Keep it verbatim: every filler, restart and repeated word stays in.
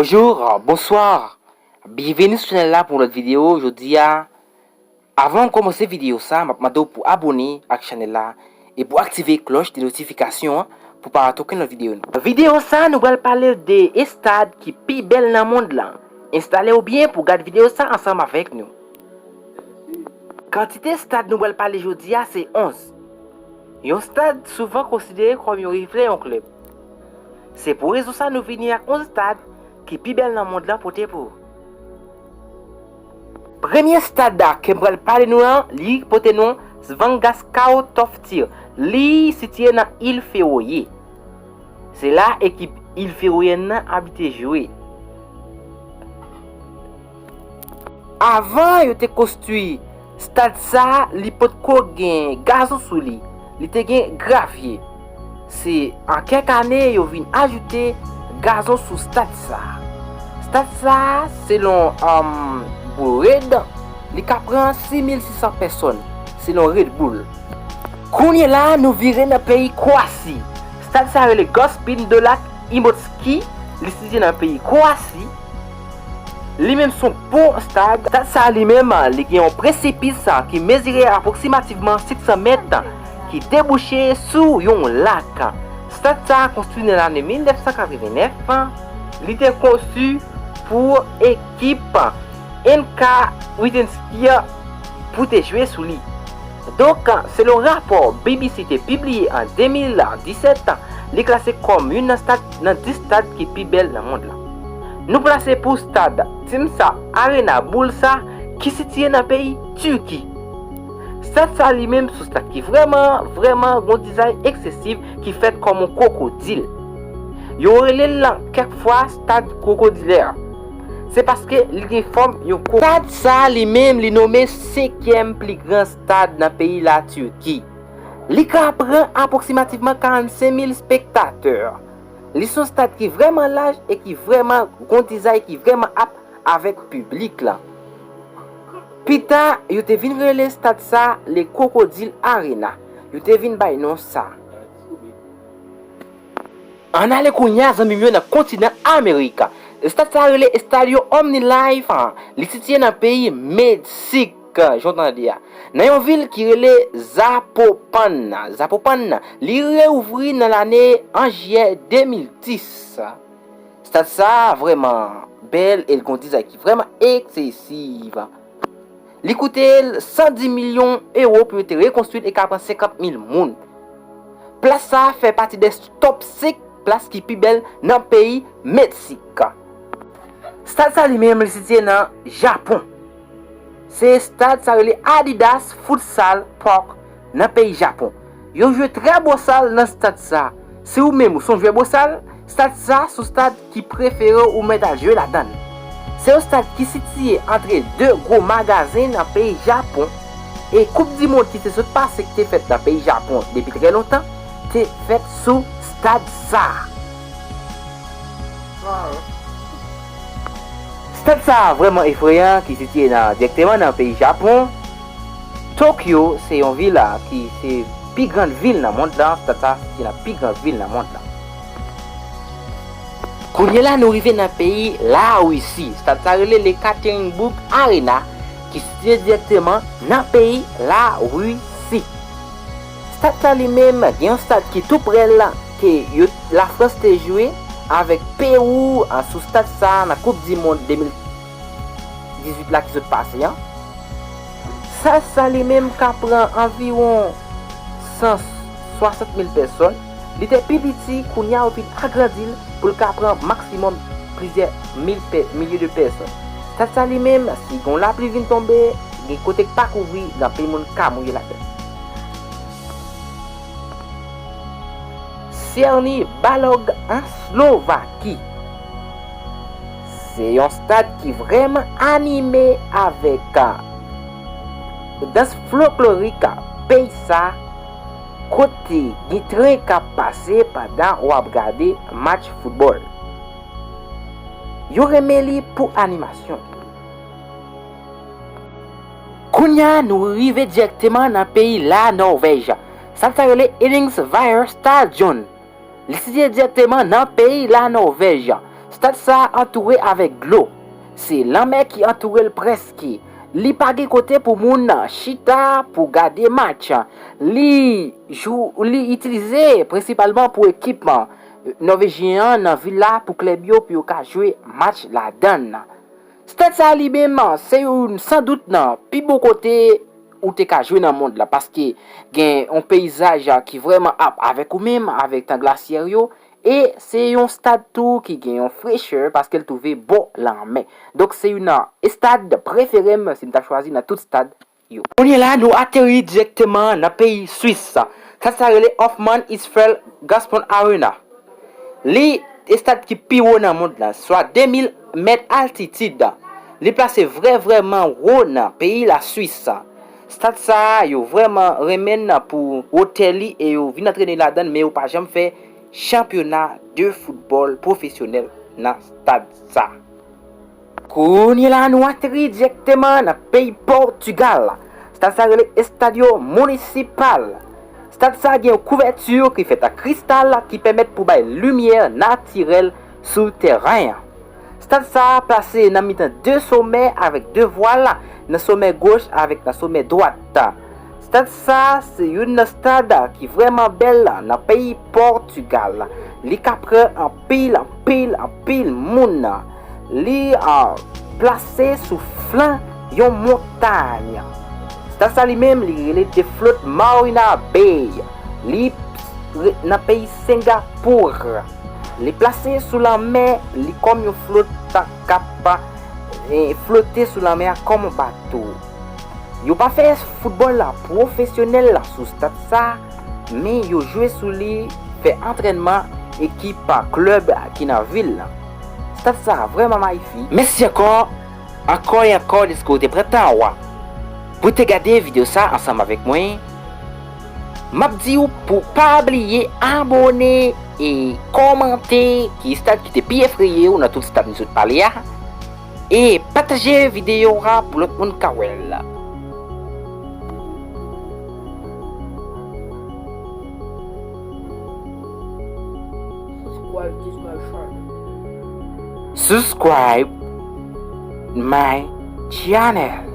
Bonjour, bonsoir. Byenveni sou chanèl la pou yon lòt videyo. Jodi a, avan m kòmanse videyo sa, m ap mande w pou abòne ak chanèl la e pou aktive klòch de notifikasyon an pou pa rate okenn lòt videyo nou. Videyo sa, nou pral pale de estad ki pi bèl nan mond lan. Enstale w byen pou gad videyo sa ansanm avèk nou. Kantite stad nou pral pale jodi a se onz. Yon stad souvan konsidere kòm yon reflè yon klèb. Se pou rezon sa nou vini ak onz stad ki pi bèl nan mond lan pote pou ou. Premye stad la ke m pral pale nou an, li pote non Svangaskau Toftir. Li sitiye nan Il Feroe. Se la ekip Il Feroyèn nan abite jwe. Avan yo te konstwi stad sa, li potko gen gazon sou li. Li te gen gravye. Se an kèk ane yo vin ajoute gazon sou stad sa. Stad sa, selon um, Bull Red, li ka pran sis mil sis san pèsòn, selon Red Bull. Kounye la, nou vire nan peyi Kwasi. Stad sa rele Gospin Dolak Imotski, li sitiye nan peyi Kwasi. Li menm se yon bon stad. Stad sa li menm, li gen yon presipis ki mezire apwoksimativman senk san mèt, ki debouche sou yon lak. Stad sa konstwi nan lane mil nèf san katreven nèf. Li te konstwi pou ekip N K Witenski pou te jwe sou li. Donk, selon rapò B B C te pibliye an de mil disèt, li klase kòm youn nan stad, nan dis stad ki pi bèl nan mond lan. Nou plase pou stad Timsa Arena Bursa ki sitiye nan peyi Tiki. Stad sa li menm se yon stad ki vrèman, vrèman gon dizay eksesif ki fèt kòm yon kwokodil. Yo rele l kèk fwa stad kwokodilè. Se paske li gen fòm yon kwo. Stad sa li menm li nonmen senkyèm pli gran stad nan peyi Latiki. Li ka pran apwoksimativman karannsenk mil spektatè. Li se yon stad ki vrèman laj e ki vrèman gon dizay ki vrèman ap avèk piblik la. Pita, yo te vin rele stad sa le Crocodile Arena. Yo te vin bay non sa. Ann ale kounye a, zanmi m yo, nan kontinan Amerik. Stad sa rele Estadio OmniLife. Li sitiye nan peyi Meksik, jan w tande a. Nan yon vil ki rele Zapopan. Zapopan, li reouvri nan lane an jiyè de mil dis. Stad sa vrèman bèl e l gon dizay ki vrèman eksesif. Li koute l san dis milyon ewo pou yo te rekonstwi l e ka pran senkant mil moun. Plas sa a fè pati de top senk plas ki pi bèl nan peyi Meksik. Stad sa li menm li sitiye nan Japon. Se stad sa rele Adidas Futsal Park nan peyi Japon. Yo jwe trè bosal nan stad sa. Si ou menm ou se yon jwè bosal, stad sa se yon stad ki prefere ou mèt al jwe ladan l. Se yon stad ki sitiye antre de gwo magazen nan peyi Japon e Koup di Mond ki te sot pase ki te fèt nan peyi Japon depi trè lontan te fèt sou stad sa. Stad sa vrèman efreyan ki sitiye nan, dirèkteman nan peyi Japon. Tokyo se yon vil ki se pi grann vil nan mond lan. Stad sa sitiye nan pi gran vil nan mond lan. Kounye la nou rive nan peyi Larisi. Stad sa rele Yekaterinburg Arena ki sitiye dirèkteman nan peyi Larisi. Stad sa li menm gen yon stad ki tou prè l ke yo Lafrans te jwe avèk Pewou sou stad sa nan Koup di Mond de mil dizuit la ki sot pase an. Stad sa li menm ka pran anviwon san swasant mil pèsòn. Li te pi piti, kounye a yo vin agrandi l pou l ka pran maksimòm plizyè mil pè, milye de pèsòn. Stad sa li menm, si gon lapli vin tonbe, gen kote k pa kouvri, gen anpil moun ka mouye ladan l. Sèni Balog an Slovaki. Se yon stad ki vrèman anime avèk dans folklorik peyi sa, kote gen tren k ap pase pandan w ap gade match foutbòl. Yo renmen li pou animasyon li. Kounye a, nou rive dirèkteman nan peyi Lanòvèj. Stad sa rele Ellingsvier Stadion. Li sitiye dirèkteman nan peyi Lanòvèj. Stad sa a antoure avèk dlo. Se lanmè ki antoure l prèske. Li pa gen kote pou moun chita pou gade match. Li jou, li itilize prensipalman pou ekip nòvejyen an nan vil la, pou klèb yo, pou yo ka jwe match ladan l. Stad sa a li menm, se youn san dout nan pi bon kote ou te ka jwe nan mond la, paske gen yon peyizaj ki vrèman ap avèk ou menm, avèk tan glasyè yo, e se yon stad tou ki gen yon frechè paske l twouve bò lanmè. Donk se youn nan estad prefere m si m ta chwazi nan tout stad yo. Kounye la, nou ateri dirèkteman nan peyi Swis. Stad sa rele Hoffmann-Isfel Gaspon Arena. Li estad ki pi wo nan mond la, swa de mil mèt altitid. Li plase vrè vrèman wo nan peyi Laswis. Stad sa a, yo vrèman renmen l pou wotè li e yo vin antrene ladan l, men yo pa janm fè chanpyona de foutbòl pwofesyonèl nan stad sa a. Kounye la, nou ateri dirèkteman nan peyi Pòtigal. Stad sa rele Estadio Municipal. Stad sa gen yon kouvèti ki fèt ak kristal ki pèmèt pou bay limyè natirèl sou tèren an. Stad sa plase nan mitan de somè avèk de vwal nan somè goch avèk nan somè dwat. Stad sa se youn nan stad ki vrèman bèl nan peyi Pòtigal. Li ka pran anpil, anpil, anpil moun. Li, ah, plase sou flan yon montay. Stad sa li menm, li rele The Float Marina Bay. Li re-, nan peyi Sengapour. Li plase sou lanmè, li kòm yon flot k ap, eh, flote sou lanmè a kòm yon bato. Yo pa fè foutbòl la pwofesyonèl la sou stad sa, men yo jwe sou li, fè antrènman ekip klèb ki nan vil la. Stad sa vrèman mayifik. Mèsi ankò, ankò e ankò dèske w te pran tan w pou te gade videyo sa ansanm avèk mwen. M ap di w pou pa bliye abòne e kòmante ki stad ki te pi efreye w nan tout stad m sot pale a. E pataje videyo a pou lòt moun ka wè l. Subscribe to my channel. Subscribe my channel.